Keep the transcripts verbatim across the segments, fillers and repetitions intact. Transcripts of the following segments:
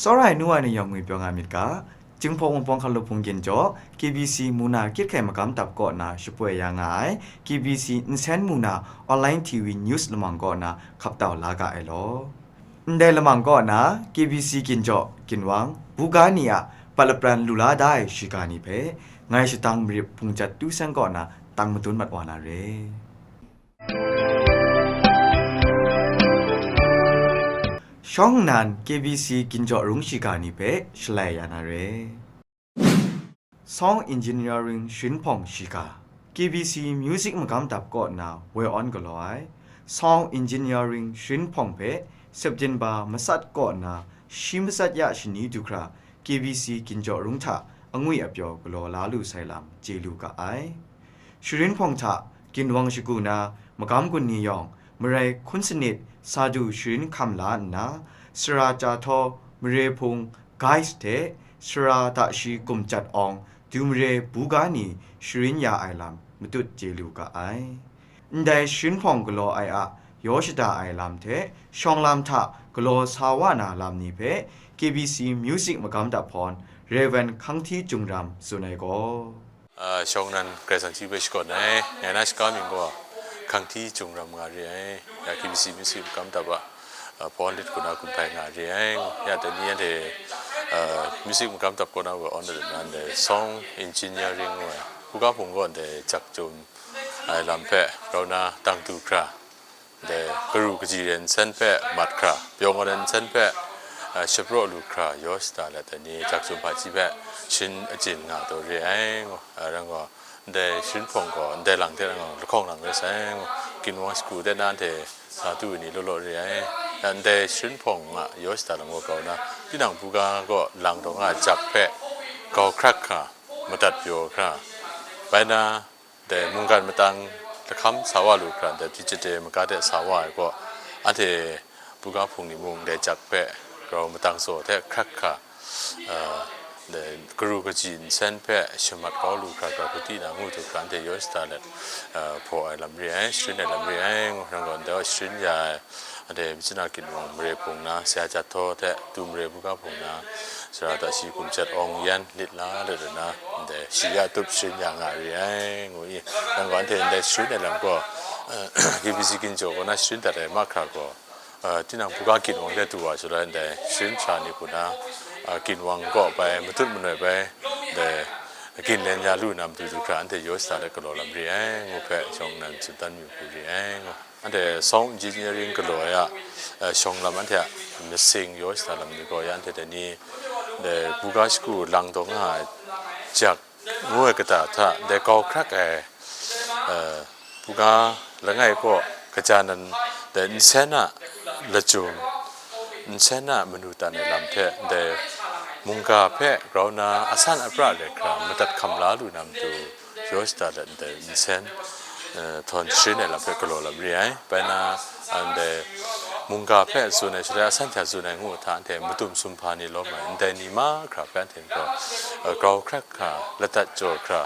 Tsawra ai nu wa ni yawng ngwi pyaw nga myit ga, Jinghpaw Wunpawng Hkalup Hpung Ginjaw, K B C Muna Kyit Hkai Magam Dap kaw na shapoi ya nga ai, K B C Nsen Muna Online T V News lamang kaw na hkap tau la ga ai law. Ndai lamang kaw na K B C Ginjaw, Ginwang, buga ni a pat lapran lu la da ai shiga ni hpe, ngai shadang marip hpung jat tu seng kaw na tang madun mat wa na re. Shawng nnan K B C Ginjaw Rung shiga ni hpe shalai ya na re. Sound Engineering Sharin Hpawng shiga, K B C Music Magam Dap kaw na woi awn galaw ai, Sound Engineering Sharin Hpawng hpe September matsat kaw na shi matsat ya shani du hkra K B C Ginjaw Rung hta angwi apyaw galaw la lu sai lam chye lu ga ai. Sharin Hpawng hta ginwang shagu na magam gun ni yawng, marai hkun sanit sa du sharin hkam la nna, sara chyahtaw mare hpung, guys hte sara da shi gumjat awng du mare buga ni sharin ya ai lam matut chye lu ga ai. Ndai sharin hpawng galaw ai a yaw shada ai lam hte shawng lam hta galaw sa wa na lam ni hpe K B C Music Magam Dap hpawn Rev. Hkanghti Jung Ram tsun ai gaw, A, shawng nnan Karai Kasang hpe shakawn ai, ngai na shaga mying gaw Hkanghti Jung Ram nga re ai, ya K B C Music Magam Dap a, a, hpawn lit hku na kumhpai nga re ai, ya dai ni anhte, a, Music Magam Dap kaw na woi awn dat na ndai Sound Engineering ngu ai, buga hpung gaw ndai jak chyum ai lam hpe grau na dang du hkra, Dai, karu kaji rai nsen hpe mat hkra, pyaw ai nsen hpe, a, shapraw lu hkra, yaw shada let ai ni, jak chyum hpaji hpe sharin achyin nga taw re ai, ngu, a, rai ngu, ndai sharin hpawng gaw, ndai lang hte rai ngu, lahkawng lang rai sai, ngu, ginwang shagu de na hte sa du ai ni law law re ai, a, ndai sharin hpawng a yaw shada lam gaw grau na, tinang buga gaw lang taw nga ai jak hpe, grau hkrat hkra, madat pyaw hkra, bai na, Dai mungkan matang lahkam sa wa lu hkra, dai digital maga de sa wa ai gaw, anhte buga hpung ni mung dai jak hpe grau matang tsaw hte hkrat hkra, a, dai karu kaji nsen hpe shamat kau lu hkra, grau hkra di na ngu du hkra, anhte yaw shada let, a, hpaw ai lam re ai, sharin ai lam re ai, ngu hkra gaw, ndai sharin ya ai, Anhte Myitkyina ginwang mare hpung na, Saya Jat Htaw hte du mare buga hpung na, sara hta shi gumsat awng yan lit la lit na, ndai shi ya tup sharin ya nga re ai, ngu i. Nang gaw anhte ndai sharin ai lam gaw, K B C Ginjaw kaw na sharin dat ai mahkra gaw, tinang buga ginwang de du wa shaloi ndai sharin sara ni hku na, ginwang kaw bai, matut manoi bai, ndai ginlen ya lu na matu du hkra anhte yaw shada let galaw lam re ai, ngu hpe shawng nnan tsun dan yu hku re ai, ngu. Anhte sound engineering galaw ai a, eh, shawng lam anhte a masing yaw shada lam ni gaw ya anhte dai ni, dai buga shagu lang taw nga ai jak ngu ai kata hta, dai grau hkrat ai, eh, buga langai kaw kaja nan dai nsen a lachyum, nsen a manu tan ai lam hte dai mungga hpe grau na asan apra rai hkra madat hkam la lu na matu, yaw shada let ndai nsen, eh, htawn sharin ai lam hpe galaw lam re ai. Bai na, ndai mungga hpe tsun ai shaloi, asan hta tsun ai ngu hta, ndai madum sumhpa ni lawm ai, ndai ni mahkra hpe anhte gaw, eh, grau hkrat hkra, ladat jaw hkra,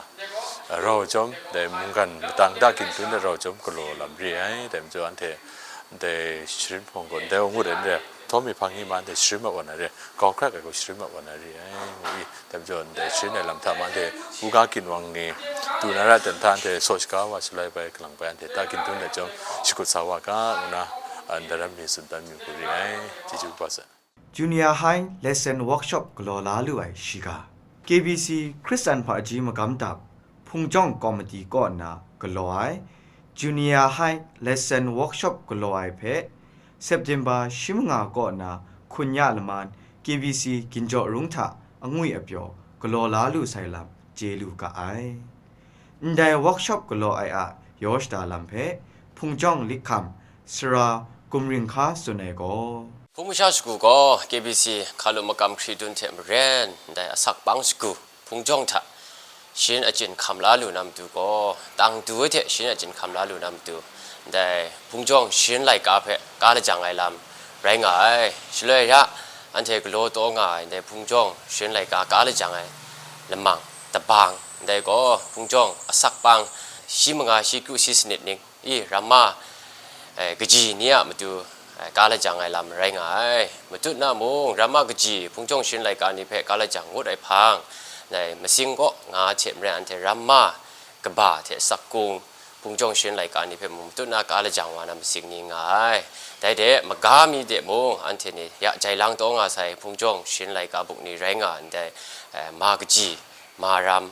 eh, rau chyawm, ndai mungkan matang da gintung de rau chyawm galaw lam re ai. Dai majaw anhte ndai sharin hpawng gaw, ndai ngut ai n re, htawm mi hpang ni ma ndai sharin mat wa na re, grau hkrat ai gaw sharin mat wa na re ai, ngu i. Dai majaw, ndai sharin ai lam hta ma de, buga ginwang ni, du na ra ten hta anhte saw shaga wa shaloi bai, kalang bai anhte ta gintung dat jawm, shakut sa wa ga, ngu na, a, ndaram mi tsun dan yu hku re ai. Chyeju kaba sai. Junior High Lesson Workshop galaw la lu ai shiga, K B C Hkristan Hpaji Magam Dap, Hpung Jawng Komiti kaw nna galaw ai, Junior High Lesson Workshop galaw ai hpe, September shi manga kaw nna hkun ya laman K B C Ginjaw Rung hta angwi apyaw galaw la lu sai lam chye lu ga ai. Ndai workshop galaw ai a yaw shada lam hpe, Hpung Jawng Likham, Sara Gumring Hka tsun ai gaw, Hpung masha shagu gaw K B C Hkalup Magam Hkri Dun hte maren ndai asak bang shagu, Hpung Jawng hta sharin achyin hkam la lu na matu gaw, tang du ai hte sharin achyin hkam la lu na matu, ndai Hpung Jawng sharin laika hpe ka lajang ai lam rai nga ai. Shaloi ya, anhte galaw taw nga ai ndai Hpung Jawng sharin laika ka lajang ai lamang, tabang, ndai gaw Hpung Jawng asak bang shi manga shi kyu shi sanit ning, i, ramma, eh, kaji ni a matu, ka lajang ai lam rai nga ai. Matut na mung, ramma kaji hpung jawng sharin laika ni hpe ka lajang ngut ai hpang, dai masing kaw nga hte maren anhte ramma kaba hte sakung hpung jawng sharin laika ni hpe mung matut na ka lajang wa na masing ni nga ai. Dai de, maga mi de mung, anhte ni ya jai lang taw nga sai hpung jawng sharin laika buk ni rai nga ndai, eh, ma kaji, ma ram,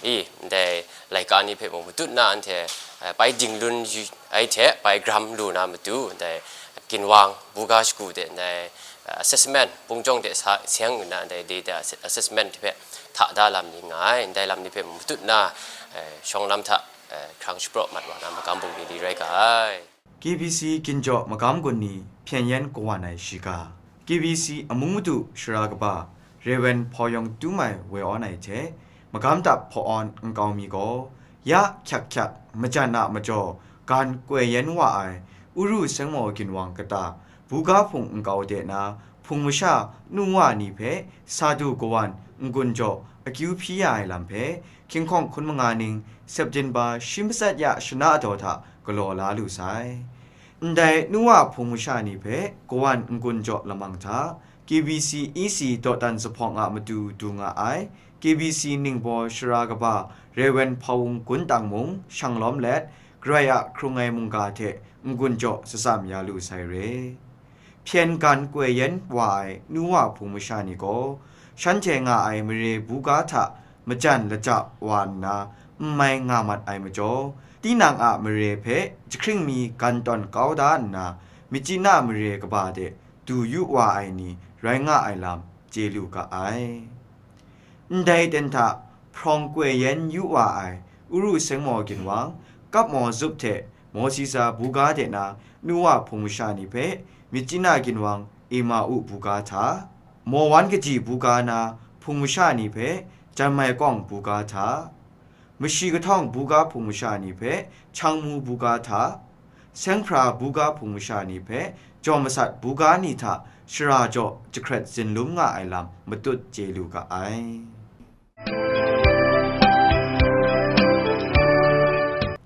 i, ndai laika ni hpe mung matut na anhte, eh, bai dinglun yu-, ai hte bai gram lu na matu, ndai ginwang buga shagu de ndai, eh, assessment, hpung jawng de sa, seng nna ndai data assessment hpe hta da lam ni nga ai, ndai lam ni hpe mung matut na, eh, shawng lam hta, eh, hkrang shapraw mat wa na magam bungli li rai ga ai. K B C Ginjaw Magam Gun ni Hpyen Yen Kawan Ai Shiga. K B C Amung Madu Sara Kaba Reverend Hpaw Yawng Tum Ai woi awn ai hte, magam dap hpaw awn nkau mi gaw, ya hkyak hkyak majan a majaw gan koi yen wa ai Uru Sengmaw Ginwang kata buga hpung nkau de na hpung masha nu wa ni hpe Sadu Kawan n-gun jaw akyu hpyi ya ai lam hpe, hkying hkawng hkun manga ning September shi matsat ya shana daw hta galaw la lu sai. Ndai nu wa hpung masha ni hpe kawan n-gun jaw lamang hta, K B C E C dawdan zuphpawng a matu du nga ai, K B C ningbaw sara kaba Reverend Hpaw Wung Gun Tang mung shang lawm let, Karai a hkrung ai mungga hte n-gun jaw shatsam ya lu sai re. Hpyen gan koi yen wa ai nu wa hpung masha ni gaw, shanhte nga ai mare buga hta majan laja wa nna n mai nga mat ai majaw, tinang a mare hpe jahkring mi gan tawn kau da nna, Myitkyina mare kaba de du yu wa ai ni rai nga ai lam chye lu ga ai. Ndai ten hta hprawng koi yen yu wa ai Uru Sengmaw Ginwang, Kap Maw Zup hte Maw Sisa buga de na nu wa hpung masha ni hpe Myitkyina Ginwang Ema U buga hta, Maw Wan Kaji buga na hpung masha ni hpe Jan Mai Kawng buga hta, Mashi Kahtawng buga hpung masha ni hpe Chang Mu buga hta, Seng Hpra buga hpung masha ni hpe Jaw Masat buga ni hta shara jaw jahkrat zinlum nga ai lam matut chye lu ga ai.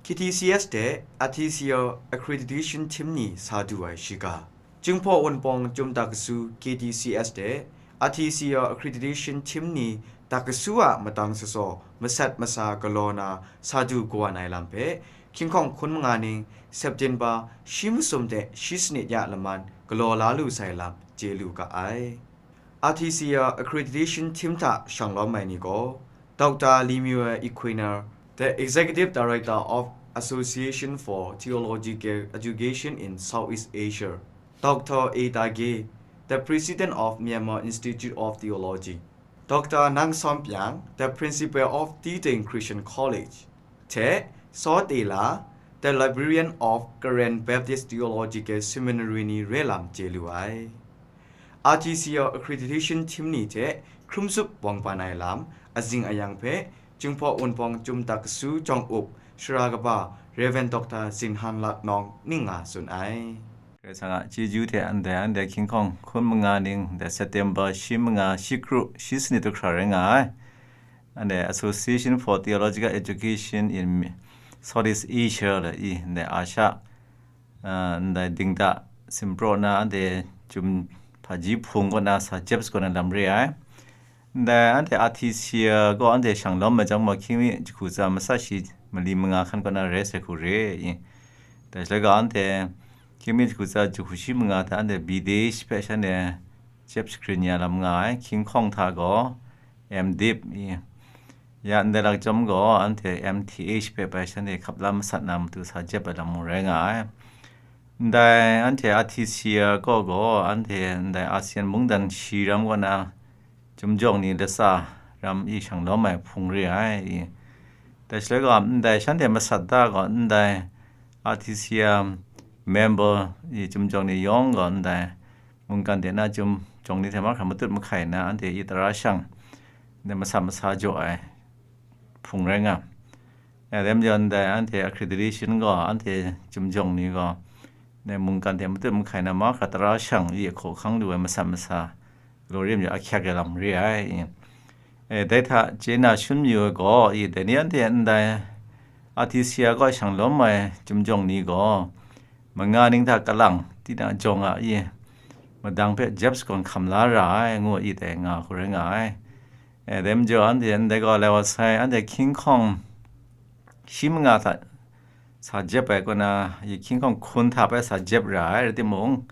K T C S de Athisia Accreditation Team ni sa du ai shiga. Jinghpaw Wunpawng Chyum Dakasu K T C S de Athisia Accreditation Team ni dakasu a matang sasaw masat masa galaw na sa du kawan ai lam hpe, hkying hkawng hkun manga ning September shi masum de shi sanit ya laman galaw la lu sai lam chye lu ga ai. Athisia Accreditation Team hta shang lawm ai ni gaw, Doctor Lemuel Equiner, the Executive Director of Association for Theological Education in Southeast Asia, Doctor A Dage, the President of Myanmar Institute of Theology, Doctor Nang Sawm Pyang, the Principal of Tiding Christian College, hte Saw Tela, the Librarian of Karen Baptist Theological Seminary ni re lam chye lu ai. Athisia Accreditation Team ni hte hkrum tsup bawng ban ai lam azing ayang hpe Jinghpaw Wunpawng Chyum Dakasu Jawng Up Sara Kaba Rev. Doctor Zinhan Lat Nawng ning nga tsun ai. Karai Kasang a chyeju hte ndai anhte hkying hkawng hkun manga ning, ndai September shi manga, shi kru, shi sanit du hkra rai nga ai. Anhte Association for Theological Education in Southeast Asia le i, ndai Asha, ah, ndai dingda simpraw na anhte Chyum Hpaji Hpung kaw na sa jep sa gaw na lam re ai. Ndai anhte Athisia gaw anhte shang lawm ai chyawm gaw, hkying mi jahku tsa masat shi mali manga hkan kaw na rai sai hku re i. Dai shaloi gaw anhte hkying mi jahku tsa jahku shi manga hta anhte B.Div hpe shanhte jep shakrin ya lam nga ai. Hkying hkawng hta gaw M.Div i. Ya ndai lak chyawm gaw anhte M.Th hpe bai shanhte hkap la masat na matu sa jep ai lam mung rai nga ai. Ndai anhte Athisia kaw gaw anhte ndai ASEAN mungdan shi ram kaw na Chyum jawng ni latsa ram i shang lawm ai hpung re ai i. Dai shaloi gaw, ndai shanhte masat da gaw, ndai Athisia member i Chyum jawng ni yawng gaw, ndai mungkan de na Chyum jawng ni hte mahkra matut mahkai nna, anhte i tara shang, ndai masat masa jaw ai hpung rai nga. E, dai majaw ndai anhte accreditation gaw, anhte Chyum jawng ni gaw, ndai mungkan hte matut mahkai na mahkra tara shang i hkaw hkang lu ai masat masa, galaw re majaw ahkyak ai lam re ai. E, dai hta chye na shun mayu ai gaw, i, dai ni anhte ndai Athisia kaw shang lawm ai Chyum jawng ni gaw, manga ning hta kalang, Tina jawng a i madang hpe jep sagawn hkam la ra ai, ngu i dai nga hku rai nga ai. E, dai majaw anhte ndai gaw lai wa sai, anhte hkying hkawng shi manga hta sa jep ai kaw na, i hkying hkawng hkun hta bai sa jep ra ai rai timung,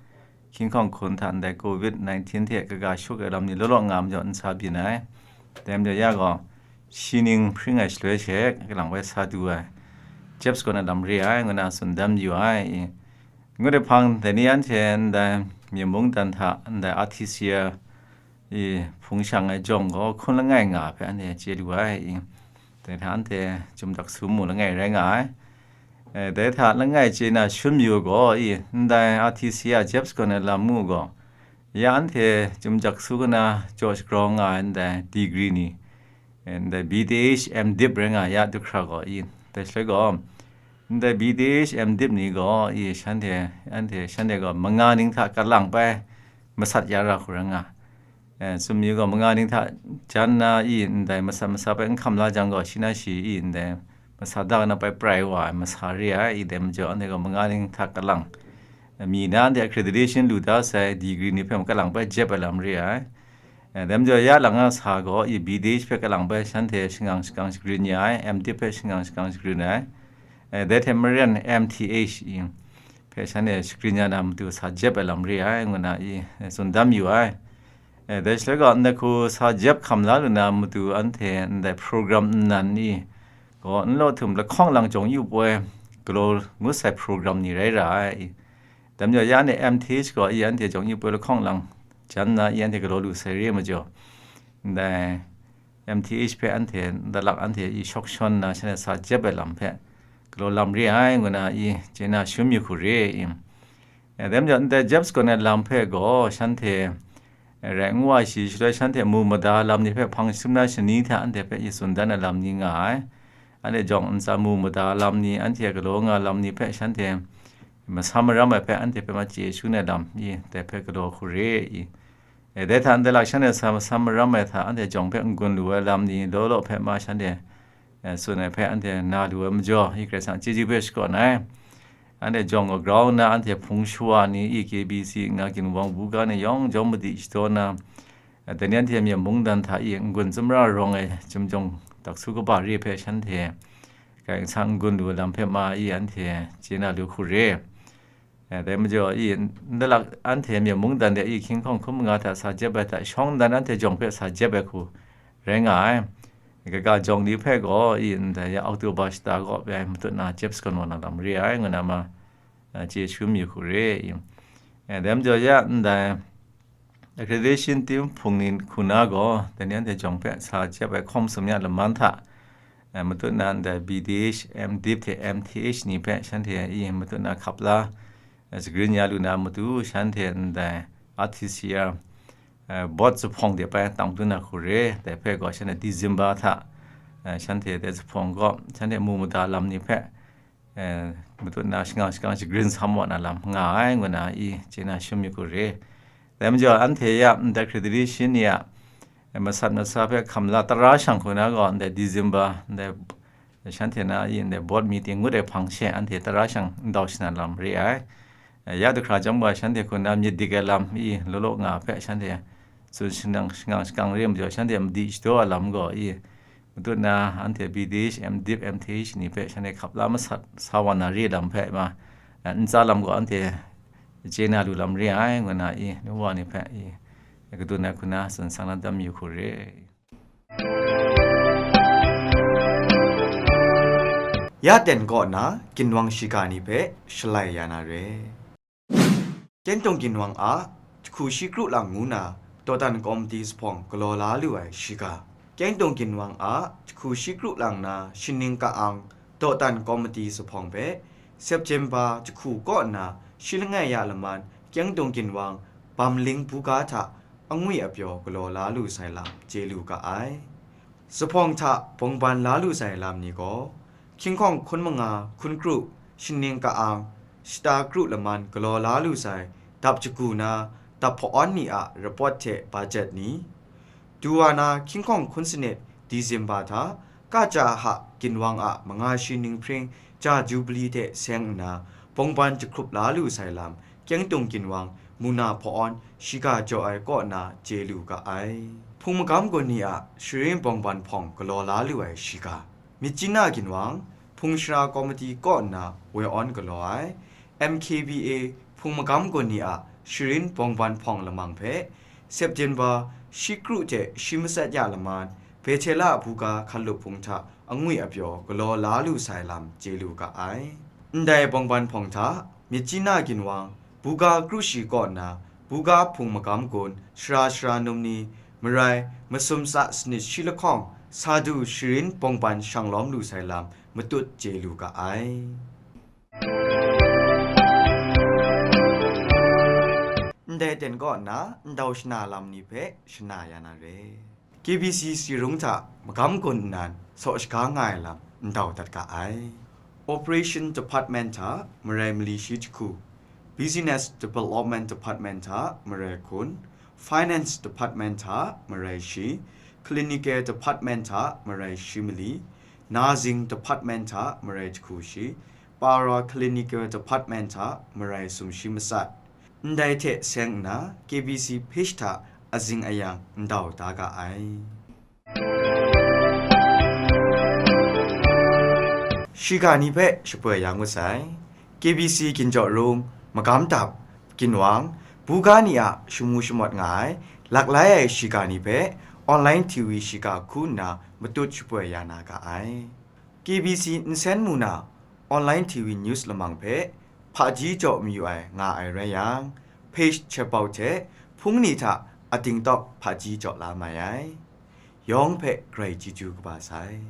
hkying hkawng hkun hta ndai covid nineteen hte kaga shuk ai lam ni law law nga majaw n sa byin ai. Dai majaw ya gaw, shi ning hpring ai shaloi she, kalang bai sa du ai, jep sagawn ai lam re ai, ngu na tsun dan yu ai. I, ngut ai hpang, dai ni anhte ndai myen mungdan hta, ndai R T C R i hpung shang ai jawng gaw hkun langai nga hpe anhte chye lu ai. I, dai hta anhte chyum tak su mu langai rai nga ai. E, dai hta langai chye na shun yu gaw, i, ndai R T C R jep sagawn ai lam mu gaw, ya anhte chyum tak su kau na jaw shagrau nga ai ndai degree ni, e, ndai B Th, M.Div rai nga ya du hkra gaw, i, dai shaloi gaw, ndai B Th, M.Div ni gaw, i, shanhte, anhte, shanhte gaw manga ning hta kalang bai masat ya ra hku rai nga. E, tsun mi gaw manga ning hta jan na i ndai masat masa bai n hkam la jang gaw, shi na shi i ndai masat da na bai prai wa ai masa re ai, i dai majaw anhte gaw manga ning hta kalang, mi na anhte accreditation lu da sai degree ni hpe mung kalang bai jep ai lam re ai. E, dai majaw ya lang a sa gaw, i B.Th hpe kalang bai shanhte shangang shakang shagrin ya ai, M.Div hpe shangang shakang shagrin ai, e, dai hte maren M.Th i hpe shanhte shagrin ya na matu sa jep ai lam re ai, ngu na i, e, tsun dan yu ai. E, dai shaloi gaw, ndai hku sa jep hkam la lu na matu anhte ndai program nnan i gaw n law htum lahkawng lang jawng yu poi galaw ngut sai program ni rai ra ai. Dai majaw ya anhte M.Th gaw i anhte jawng yu poi lahkawng lang jan na i anhte galaw lu sai re ai majaw, ndai M.Th hpe anhte, ndalak anhte i shawk shawn na shanhte sa jep ai lam hpe galaw lam re ai, ngu na i chye na shun yu hku re i. E, dai majaw, ndai jep sagawn ai lam hpe gaw shanhte, e, rai n wa shi, shaloi shanhte mu mada lam ni hpe hpang jahtum na shani hta anhte hpe i tsun dan ai lam ni nga ai. Anhte jawng ntsa mu mada lam ni, anhte galaw nga lam ni hpe shanhte masam maram ai hpe anhte hpe ma chye shangun ai lam i, dai hpe galaw hku re i. E, dai hta ndai lak shanhte sa masam maram ai hta anhte jawng hpe n-gun lu ai lam ni law law hpe ma shanhte, e, tsun ai hpe anhte na lu ai majaw, i Karai Kasang chyeju hpe shakawn ai. Anhte jawng gaw grau nna anhte hpung shawa ni, i K B C nga ginwang buga ni yawng jawng madi shadaw nna, e, dai ni anhte myen mungdan hta i n-gun tsumra rawng ai chyum jawng tak su kaba re hpe shanhte Karai Kasang n-gun lu ai lam hpe ma i anhte chye na lu hku re. E, dai majaw i, ndalak anhte myen mungdan de i hkying hkawng hkun manga hta sa jep ai hta, shawng nnan anhte jawng hpe sa jep ai hku rai nga ai. Kaga jawng ni hpe gaw i, ndai ya October shata kaw bai matut na jep sagawn wa na lam re ai, ngu na ma, a, chye shangun yu hku re i. E, dai majaw ya ndai accreditation team hpung ni hku na gaw, dai ni anhte jawng hpe sa jep ai hkawm sum ya laman hta, e, matut na ndai B.Th, M.Div hte M.Th ni hpe shanhte i matut na hkap la, e, shagrin ya lu na matu shanhte ndai R T C R, e, board zuphpawng de bai tang dun na hku re, dai hpe gaw shanhte December hta, e, shanhte dai zuphpawng gaw shanhte mu mada lam ni hpe, e, matut na shangang shakang shagrin sa maw na lam nga ai, ngu na i chye na shum yu hku re. Dai majaw, anhte ya ndai accreditation ni a, e, masat masa hpe hkam la tara shang hku na gaw, ndai December, ndai shanhte na i ndai board meeting ngut ai hpang she anhte tara shang ndau shanan lam re ai. E, ya du hkra chyawm gaw, shanhte hku na myit dik ai lam i law law nga hpe shanhte tsun shangang, shangang shakang re majaw, shanhte madi shadaw ai lam gaw i, matut na anhte B.Th, M.Div, M.Th ni hpe shanhte hkap la masat sa wa na re lam hpe ma, ntsa lam gaw anhte chye na lu lam re ai, ngu na i, nu wa ni hpe i, kadun ai hku na tsun sang na dam yu hku re. Ya ten kaw na ginwang shiga ni hpe shalai ya na re. Kyeng Tong Ginwang a jahku shi kru lang ngu na dawdan kawmati zuphpawng galaw la lu ai shiga. Kyeng Tong Ginwang a jahku shi kru lang na shaning ka-ang dawdan kawmati zuphpawng hpe September jahku kaw nna shi langai ya laman Kyeng Tong Ginwang Bamling buga hta angwi apyaw galaw la lu sai lam chye lu ga ai. Zuphpawng hta bawngban la lu sai lam ni gaw, hkying hkawng hkun manga hkun kru, shaning ka-ang, shata kru laman galaw la lu sai, dap shagu na, dap hpa-awn ni a report hte budget ni, du wa na hkying hkawng hkun sanit December hta, kaja ha ginwang a manga shi ning hpring ja Jubilee hte seng nna, bawngban jahkrup la lu sai lam, Kyengtung Ginwang, Muna Hpaw-awn shiga jaw ai kaw nna chye lu ga ai. Hpung magam gun ni a sharin bawngban hpawng galaw la lu ai shiga, Myitkyina Ginwang, Hpung Shara Komiti kaw nna woi awn galaw ai, M K B A hpung magam gun ni a sharin bawngban hpawng lamang hpe, September shi kru hte shi matsat ya laman, Bethela buga hkalup hpung hta angwi apyaw galaw la lu sai lam chye lu ga ai. Ndai bawngban hpawng hta, Myitkyina Ginwang, buga kru shi kaw nna, buga hpung magam gun, shara shara num ni, marai, masum tsa sanit shi lahkawng, sa du sharin bawngban shang lawm lu sai lam matut chye lu ga ai. Ndai ten kaw nna ndau shana lam ni hpe shana ya na re. K B C tsi rung hta magam gun nnan saw shaga nga ai lam ndau dat ga ai. Operation Department hta marai mali shi jahku, Business Development Department hta marai hkun, Finance Department hta marai shi, Clinical Department hta marai shi mali, Nursing Department hta marai jahku shi, Para Clinical Department hta marai sumshi matsat, ndai hte seng nna K B C page hta azing ayang ndau da ga ai. Shiga ni hpe shapoi ya ngut sai. K B C Ginjaw Rung, Magam Dap, Ginwang, buga ni a shamu shamawt nga ai, laklai ai shiga ni hpe online T V shiga hku nna matut shapoi ya na ga ai. K B C nsen mu na online T V news lamang hpe hpaji jaw mayu ai nga ai rai yang, page chyep bau hte hpung ni hta ating tawk hpaji jaw la mai ai. Yawng hpe grai chyeju kaba sai.